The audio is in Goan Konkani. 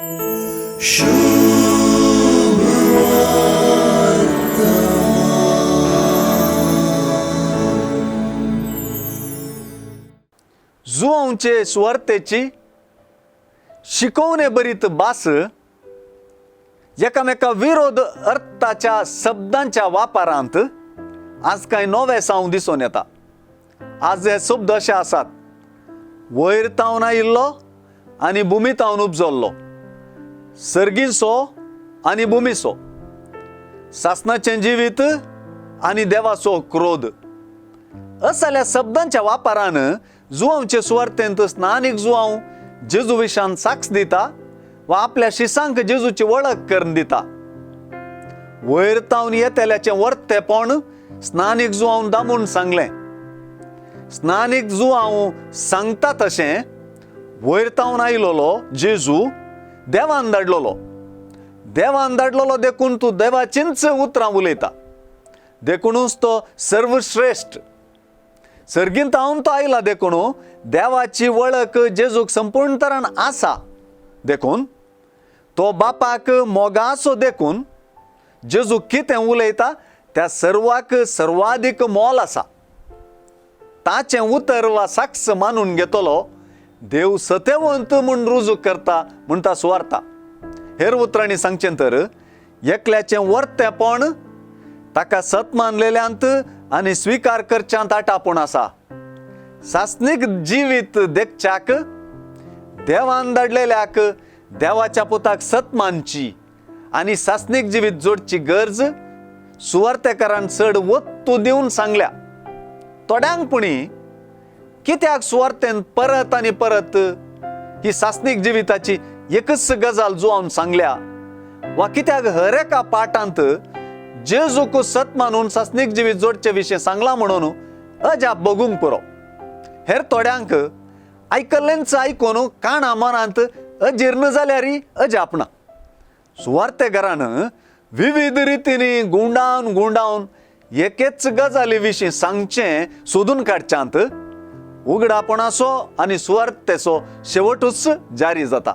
जुवांचे सुवार्थेची शिकोवणे बरीत भास एकामेका विरोध अर्थाच्या शब्दांच्या वापरांत आज कांय नवें साव दिसून येता. आज हे शब्द अशे आसात: वयर तावन आयिल्लो आनी भुमी तावन उपजल्लो, सर्गीचो आनी भुमीचो, सासणाचें जिवीत आनी देवाचो क्रोध. असल्या शब्दांच्या वापरान जुवांचे सुवार्थेंत स्नानीक जुवांव जेजू विशान साक्ष दिता वा आपल्या शिसांक जेजूची वळख करून दिता. वयर तावन येतल्याचें वर्तेपण स्नानीक जुवांव दामून सांगलें. स्नानीक जुवांव सांगता तशें वयर तावन आयलोलो जेजू देवान धाडलोलो, देवान धाडलोलो देखून तूं देवाचींच उतरां उलयता, देखूनच तो सर्वश्रेश्ठ. सर्गींत हांव तो आयला देखून देवाची वळख जेजूक संपूर्ण तरान आसा, देखून तो बापाक मोगाचो, देखून जेजू कितें उलयता त्या सर्वाक सर्वाधीक मोल आसा. ताचें उतर वा साक्ष मानून घेतलो देव सतेवंत म्हूण रुजू करता म्हणटा सुवार्ता. हेर उतरांनी सांगचें तर एकल्याचें वर्तेपण ताका सत मानलेल्यांत आनी स्विकार करच्यांत आटापूण आसा. सासणीक जिवीत देखच्याक देवान धाडलेल्याक देवाच्या पुताक सत मानची आनी सासणीक जिवीत जोडची गरज सुवार्तेकारान चड वत्तू दिवन सांगल्या. थोड्यांक पुणी कित्याक सुवार्तेन परत आनी परत ही सासणीक जिविताची एकच गजाल जुवावन सांगल्या वा कित्याक हर एका पाठांत जेजूक सत मानून सासणीक जिवीत जोडचे विशीं सांगलां म्हणून अजाप बगूंक पुरो. हेर थोड्यांक आयकल्लेंच आयकून काणा मनांत अजीर्ण जाल्यार अजाप ना. सुवार्तेकारान विविध रितींनी गुंडावन गुंडावन एकेच गजाली विशीं सांगचें सोदून काडच्यांत उगडापणाचो आनी सुवार्तेचो शेवटूच जारी जाता.